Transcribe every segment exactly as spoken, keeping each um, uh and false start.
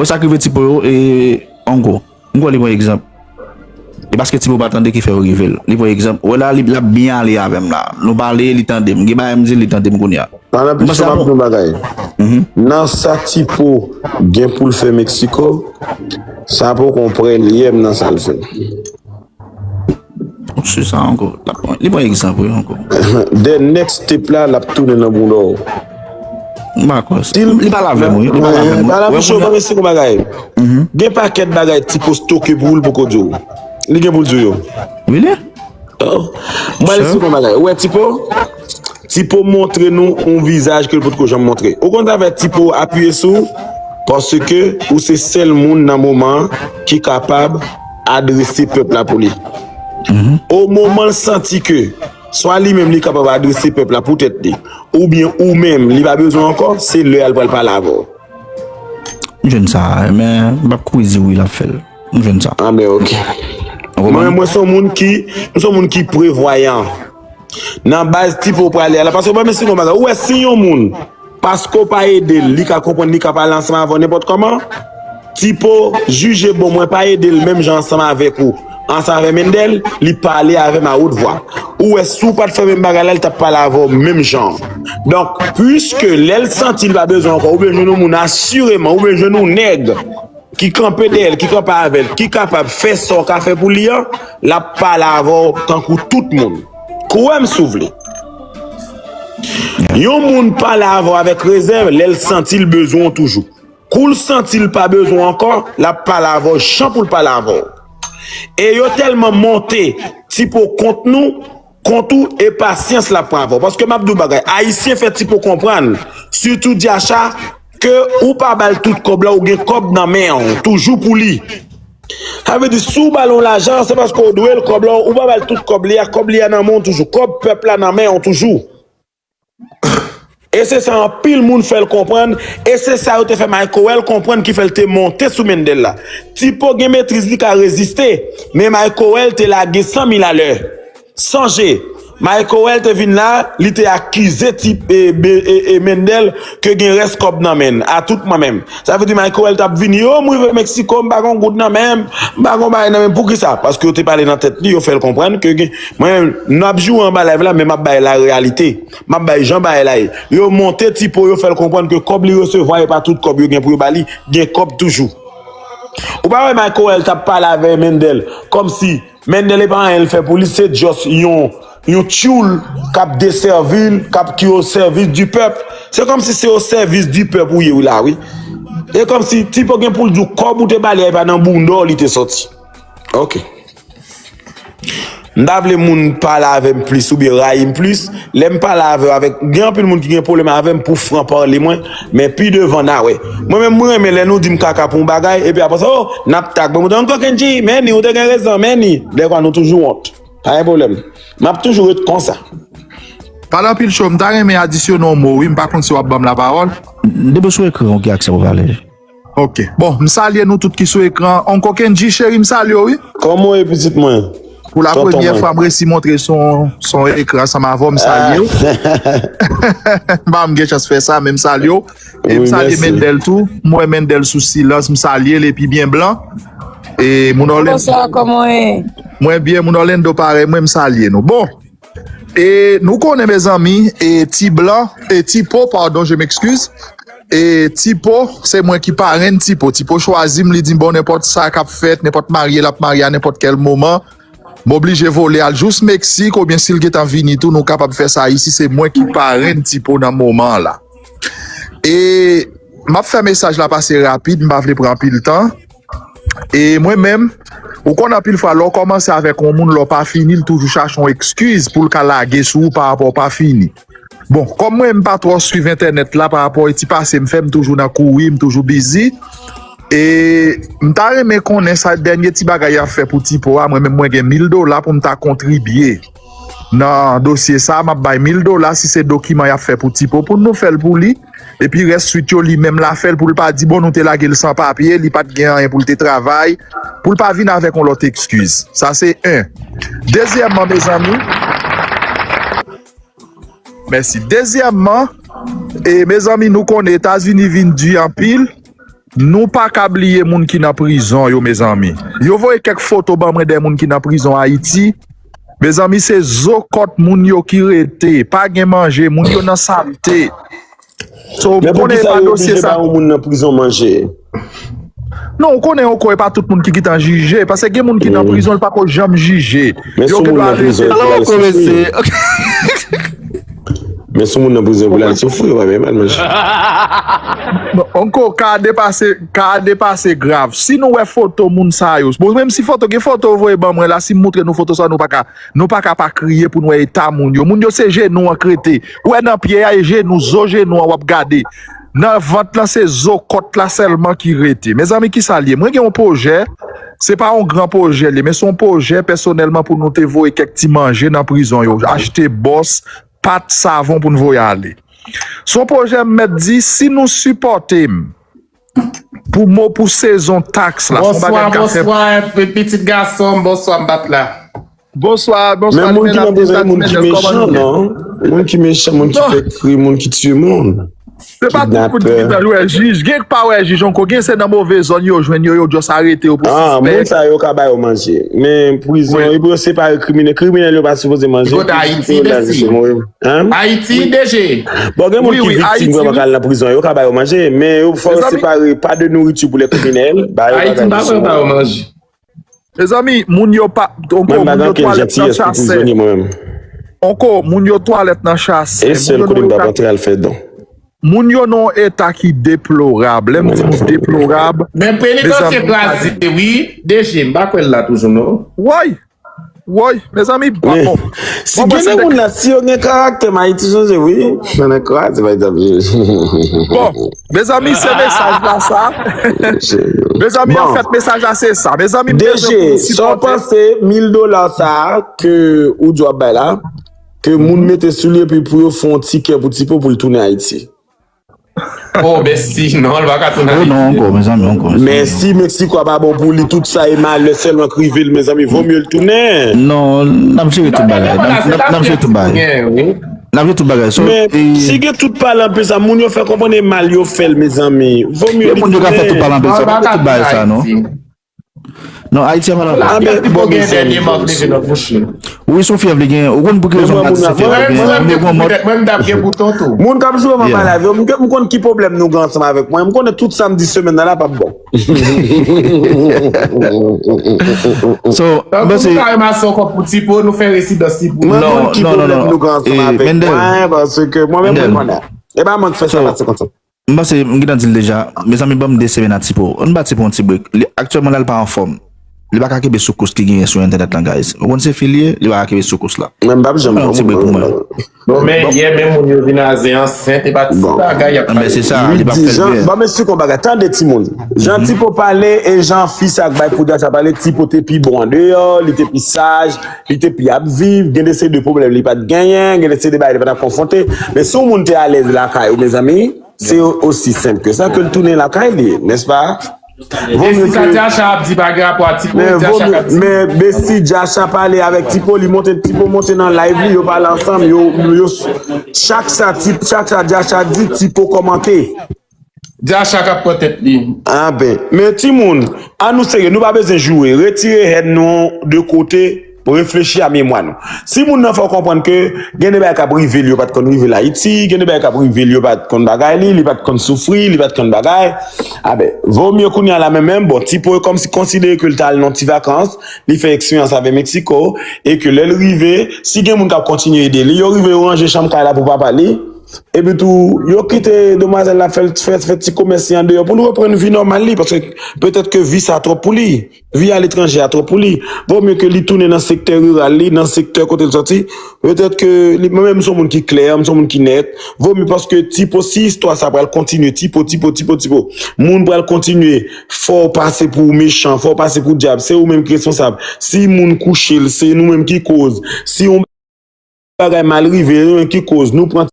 Wè sa k rive Tipo yo, e, Ongo. M kwè li pran egzanp. E paske Tipo pa tande ki fè yo rive l. Li pran egzanp. Wè la, li, l ap byen ale avè m la. Nou pale, li tande m. Gen bagay m di l, li tande m kounye a. Pandan M panse pisou, m ap di yon bagay. Nan sa Tipo gen pou l fè Meksiko, sa poko prè l ye m nan sa l fè. Se sa ankò. Li pran egzanp, wi, ankò. The next step la, l ap tounen nan bounda w. M pa kwè sa. Li pale avè m, wi. Li pale avè m, wi. Wè, kounye a, m ap di yon bagay. Gen pakèt bagay Tipo stoke pou l poko di w. Li gen pou l di w yo. Really? Oh. Mwen, li sou bagay. Ou wè, Tipo? Tipo montre nou yon vizaj ke l potko janm montre. Ou konn sa fè Tipo apiye sou ou? Paske ou se sèl moun nan moman an ki kapab adrese pèp la pou li. O moman l santi ke swa li menm li kapab adrese pèp la pou tèt li, oubyen ou menm li pa bezwen ankò, se lè a l pral pale avè w. M jwenn sa, men m p ap kouri di wi l ap fè l. M jwenn sa. Ah, ben, ok. Ou konprann? Mwen, mwen se yon moun ki, m se yon moun ki prevwayan. Nan baz Tipo prale a la, paske mwen, men si yon bagay, ou wè, si yon moun, paske w pa ede l, li ka konprann, li ka pale ansanm avè w nenpòt kòman, Tipo jije, bon, mwen pa ede l menm jan ansanm avèk ou, ansanm avè Mendel, li pale avè m a wot vwa. Ou wè, si w pa t fè menm bagay la, li t ap pale avè w menm jan. Donk, piske lè l santi l pa bezwen ankò, ou bezwen yon moun asireman, ou bezwen yon nèg ki kanpe dèyè l, ki kanpe avè l, ki kapab fè sa w ka fè pou li an, l ap pale avè w tankou tout moun. Kwè m si w vle. Yon moun pale avè w avèk rezèv lè l santi l bezwen w toujou. Kou l santi l pa bezwen w ankò, l ap pale avè w jan pou l pale avè w. E yo tèlman monte Tipo kont nou, kont ou e pasyans l ap pran avè w. Paske m ap di w bagay, Ayisyen fè Tipo konprann, sitou Dyacha, ke ou pa ba l tout kòb la, ou gen kòb nan men w, toujou pou li. Sa vle di, si w ba l yon lajan, se paske w dwe l kòb la, ou pa ba l tout kòb li a, kòb li a nan men w toujou, kòb pèp la nan men w toujou. E se sa anpil moun fè l konprann, e se sa yo te fè Mike Howell konprann ki fè l te monte sou Mendel la. Tipo gen metriz li ka reziste, men Mike Howell te lage san mil alè. Sonje, Mike Howell te vin la, li te akize Ti, e, be, e, e Mendel ke gen rès kòb nan men l, a tout mwen menm. Sa vle di Mike Howell t ap vini, yo, m rive Meksiko, m pa gen goud nan men m, m pa gen bagay nan men m. Poukisa? Paske yo te pale nan tèt li, yo fè l konprann ke gen, mwen menm, n ap joure anba live la, men m ap bay la reyalite. M ap bay jan bagay la ye. Yo monte Tipo, yo fè l konprann ke kòb li resevwa, e pa tout kòb yo gen pou yo ba li, gen kòb toujou. Ou pa wè Mike Howell t ap pale avè Mendel, kòmsi Mendel e pa anyen l fè pou li, se just yon, yon tchoul k ap desèvi l, k ap ki o sèvis di pèp. Se kòmsi se o sèvis di pèp ou ye wi la wi. E kòmsi Tipo gen pou l di w kòb ou te ba li a, e pa nan bounda w li te sòti. Ok. M ta vle moun pale avè m plis oubyen rayi m plis. Lè m pale avè w avèk, gen anpil moun ki gen pwoblèm avè m pou fran pale mwen, men pi devan n a wè. Mwen menm, mwen renmen lè nou di m kaka pou yon bagay, epi apre sa, o, n ap tag mwen, mwen di, Uncle Kendji, men ni, ou te gen rezon, men ni. Dèfwa nou toujou wont. Pa gen pwoblèm. M ap toujou ret konsa. Pale anpil cho, m ta renmen adisyone yon mo, wi, m pa konn si w ap ban m lapawòl. Depi w sou ekran, ou gen aksè pou pale. Ok. Bon, m salye nou tout ki sou ekran. Uncle Kendji, cheri, m salye w, wi. Kòman w ye, pitit mwen? Pou la premyè fwa, m resi montre sou, sou ekran ansanm avè w, m salye w. M pa janm gen chans fè sa, men m salye w. E m salye Mendel tou. M wè Mendel sou silans, m salye l epi byen blan. E moun Orlando. Bonswa, kòman w ye? Mwen byen, moun Orlando parèy mwen, m salye nou. Bon, e nou konnen, mezanmi, e Ti Blan, e Tipo, pardon, je m'excuse. E Tipo, se mwen ki parenn Tipo. Tipo chwazi m, li di m, bon, nenpòt sa k ap fèt, nenpòt marye l ap marye a nenpòt kèl moman, m oblije vole al jous Meksik, oubyen si l gentan vini tou, nou kapab fè sa isi. Se mwen ki parenn Tipo nan moman an la. E m ap fè mesaj la pase rapid, m pa vle pran anpil tan. E mwen menm, ou konn anpil fwa, lè w kòmanse avèk yon moun, lè w pa fini, l toujou chache yon ekskiz pou l ka lage sou ou pa rapò w pa fini. Bon, kòm mwen, m pa twò swiv entènèt la pa rapò e ti pase m fè, m toujou nan kouri, m toujou bizi. E m ta renmen konnen sa dènye ti bagay y ap fè pou Tipo a, mwen menm mwen gen mil dola pou m ta kontribye nan dosye sa, m ap bay mil dola si se dokiman y ap fè pou Tipo pou nou fè l pou li. Epi rès swit yo, li menm l a fè l pou l pa di, bon, nou te lage l san papye, li pa t gen anyen pou l te travay, pou l pa vin avèk yon lòt ekskiz. Sa se en. Dezyèmman, mezanmi, mèsi. Dezyèmman, e mezanmi, nou konnen Etazini vin di anpil. Nou pa ka bliye moun ki nan prizon yo, mezanmi. Yo voye kèk foto ban mwen de moun ki nan prizon Ayiti. Mezanmi, se zo kòt moun yo ki rete. Pa gen manje, moun yo nan salte. So, ou konnen e pa dosye sa. Men poukisa yo oblije ba yon moun nan prizon manje? Non, ou konnen ankò, e pa tout moun ki gentan jije. Paske gen moun ki nan prizon, li pako janm jije. Yo gen dwa arete. Men si yon moun nan prizon, li pou l al soufri. Men si yon moun nan prizon, pou l al soufri, yo pa menm al manje. Non, ankò, ka depase, ka depase grav. Si nou wè foto moun sa yo, bon, menm si foto, gen foto yo voye ban mwen la, si m montre nou foto sa, nou pa ka, nou pa ka pa kriye pou n wè eta moun yo. Moun yo se jenou an k rete. Ou wè nan pye a, e jenou, zo jenou an w ap gade. Nan vant lan, se zo kòt la sèlman ki rete. Mezanmi, kisa l ye? Mwen gen yon pwojè, se pa yon gran pwojè li, men se yon pwojè pèsonèlman pou nou te voye kèk ti manje nan prizon yo, achte bòs, pat, savon pou n voye ale. Se yon pwojè m mèt di, si nou sipòte m pou mo pou sezon taks la, se yon bagay m ka fè. Bonswa, bonswa, pitit gason m, bonswa, m pa t la. Bonswa, bonswa. Men moun ki nan prizon, moun ki mechan, non? Moun ki mechan, moun ki fè kri, moun ki tiye moun. Se pa tout moun ki gentan wè jij. Gen k pa wè jij ankò. Gen se nan move zòn yo jwenn yo, yo just arete yo pou sispèk. Ah, moun sa yo ka ba yo manje. Men prizon, e pou yo separe kriminèl. Kriminèl yo pa sipoze manje. Kot Ayiti, Desi? Ayiti, D G. Bon, gen moun ki viktim vrèman k al nan prizon, yo ka ba yo manje. Men yo fò yo separe, pas de nourriture pour les criminels. Ba yo bagay. Ayiti, m pa kwè yo ba yo manje. Mezanmi, moun yo pa. Ankò, moun yo twalèt nan chasen. Ankò, moun yo twalèt nan chasen. Moun yo nan yon eta ki deplorab. Lè m di nou deplorab. Men penitansye kraze, wi. D G, m pa kwè l la toujou, non. Woy! Woy! Mezanmi, pa bon. Si gen de moun la, si yo gen karaktè, Ayiti chanje, wi. Nan kraze, pa egzanp. Bon, mezanmi, se mesaj la sa. Mezanmi, anfèt, mesaj la se sa. Mezanmi, m bezwen pou nou sipòte. Panse mil dola sa ke ou di w ap bay la, ke moun mete sou li epi pou yo fè yon tikè pou Tipo pou l tounen Ayiti. Oh, Besti, non, l pa ka tounen Ayiti. Oh non, ankò, mezanmi, ankò. Men si Meksiko a pa bon pou li, tout sa e malè sèlman k rive l, mezanmi, vo mye l tounen. Non, n ap jere tout bagay. N ap jere tout bagay. N ap jere tout bagay. Men si gen tout pale anpil sa, moun yo fè konprann e mal yo fè l, mezanmi. Vo mye li tounen. Moun yo ka fè tout pale anpil sa, pa tout bagay sa, non. Non, Ayiti a pa nan. Anben, bon, mezanmi. Wi, se yon fyèv li gen. Ou konn pou ki rezon m pa di se fyèv li gen. Moun yo gen yon mòd. Mwen menm m t ap gen bouton tou. Moun k ap jwe m anba live yo, m konn ki pwoblèm nou gen ansanm avèk mwen. M konnen tout sa m di semèn nan la p ap bon. So, m panse. Tankou nou ka ranmase yon kòb pou Tipo, nou fè residans li pou li. Mwen konn ki pwoblèm nou gen ansanm avèk mwen, paske mwen menm mwen konnen. E pa mwen k fè sa pase konsa. M panse m gentan di l deja, mezanmi, ban m de semèn a Tipo. Ann ba Tipo yon ti break. Li, aktyèlman la, li pa anfòm. Li pa ka kenbe soukous li genyen sou entènèt lan, guys. Ou konn se fi l ye, li pa ka kenbe soukous la. Mwen, m p ap janm ban yon ti break pou mwen. Bon, men yè, men moun yo vin a zen ansent, e pa ti bagay y ap pale. Anben, se sa, li p ap fè l byen. Ban m esplike yon bagay. Tande, timoun. Jan Tipo pale e jan fi sa k bay pou Djacha pale, Tipo te pi bon andeyò, li te pi saj, li te pi ap viv, gen de seri de pwoblèm li pa t genyen, gen de seri de bagay li pa t ap konfwonte. Men si yon moun te alèz lakay ou, mezanmi, Se osi senp ke sa ke l tounen lakay li, nèspa? Vo mye ke. E si sa Djacha ap di pa gen rapò a Tipo, Djacha k ap di. Men, men si Djacha pale avèk Tipo, li monte, Tipo monte nan live li, yo pale ansanm, yo, yo, chak sa, chak sa Djacha di, Tipo kòmante. Djacha k ap pran tèt li. Anben, men timoun, an nou serye, nou pa bezwen joure. Retire hèn nou de kote. Reflechi a memwa nou. Si moun nan fè w konprann ke gen de bagay k ap rive l, yo pa t konn rive l Ayiti, gen de bagay k ap rive l, yo pa t konn bagay li, li pa t konn soufri, li pa t konn bagay, aben, vo mye kounye a la menm menm, bon, Tipo kòmsi konsidere ke l t al nan ti vakans, li fè eksperyans avè Meksiko, e ke lè l rive, si gen moun k ap kontinye ede li, yo rive yo ranje chanm kay la pou papa li, epi tou, yo kite demwazèl la fè, fè, fè ti komès li andeyò pou l reprann vi nòmal li, paske petèt ke vi sa twòp pou li. Vi aletranje a twòp pou li. Vo mye ke li tounen nan sektè riral li, nan sektè kote l sòti. Petèt ke li, mwen menm, m se yon moun ki klè, m se yon moun ki nèt. Vo mye paske Tipo, si istwa sa pral kontinye, Tipo, Tipo, Tipo, Tipo, moun pral kontinye fè w pase pou mechan, fè w pase pou dyab. Se ou menm ki responsab. Si moun kouche l, se nou menm ki koz. Si yon bagay mal rive, nou menm ki koz. Nou pran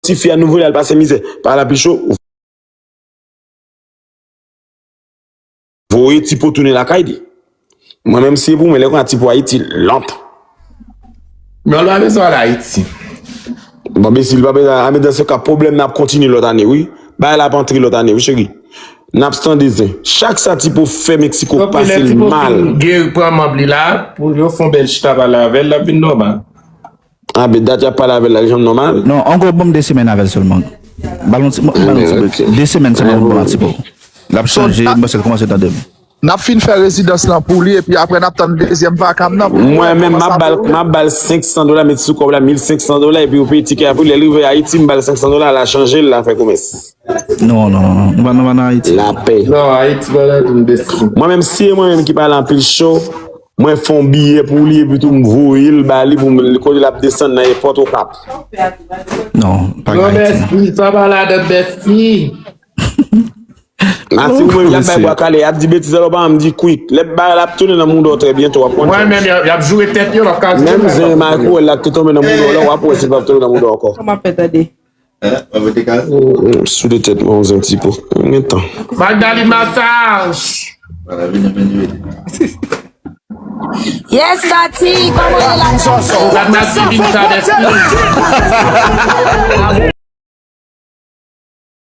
tifi a, nou voye l al pase mizè. Pa la pi cho, ou voye Tipo tounen lakay li. Mwen menm, si se pou mwen, lè konnya Tipo Ayiti, lontan. Men l pa bezwen al Ayiti. Bon, men si l pa bezwen al, men dans ce cas, pwoblèm nan ap kontinye lòt ane, wi. Bagay la ap antre lòt ane, wi, cheri. N ap tande zen. Chak sa Tipo fè Meksiko pase l mal. Lè Tipo fin geri pran manb li la, pou yo fè yon bèl chita pale avè l, l ap vin nòmal. A, ben, dat y ap pale avè l la, li janm nòmal? Non, an gwo, ban m de semèn avè l sèlman. Ba l yon ti, ba l yon ti brek. De semèn sèlman pou m pran Tipo. L ap chanje, m panse l kòmanse tande m. N ap fin fè rezidans lan pou li, epi apre n ap tann dezyèm vakam nan pou l kòmanse ap dewoule. Mwen menm, m ap ba l, m ap ba l senk san dola, met sou kòb la, mil senk san dola, epi yo peye tikè a pou li. Lè l rive Ayiti, m ba l senk san dola, l a chanje, l a fè komès. Non, non, non, non. Nou pa, nou pa nan Ayiti. Lapè. Non, Ayiti pa nan tout desi. Mwen menm, si e mwen menm ki pale anpil cho, mwen fè yon biyè pou li, epi tou m voye l ba li pou m, kote l ap desann nan èpòt Okap. Non, pa gen Ayiti, non. Bèsti, sa pa ladan Bèsti. Masi ou menm y ap bay bwa kale, y ap di betiz alò pa m di kwik. Lè bagay la ap tounen nan mouda w trè byento, w ap konn. Mwen menm, y ap, y ap joure tèt yo, l ap ka joure. Menm zen Michael la ki te tonbe nan mouda w la, w ap wè si l p ap tonbe nan mouda w ankò. Kòman fè tande? Hein? Mwen mete kaz? Sou de tèt mwen, yon zen Tipo. Mwen gen tan. Magdalene Massage. Voilà, vini, vini, vini. Yes, Tati, kòman w ye la? Gad Masi vin sa, Bèsti.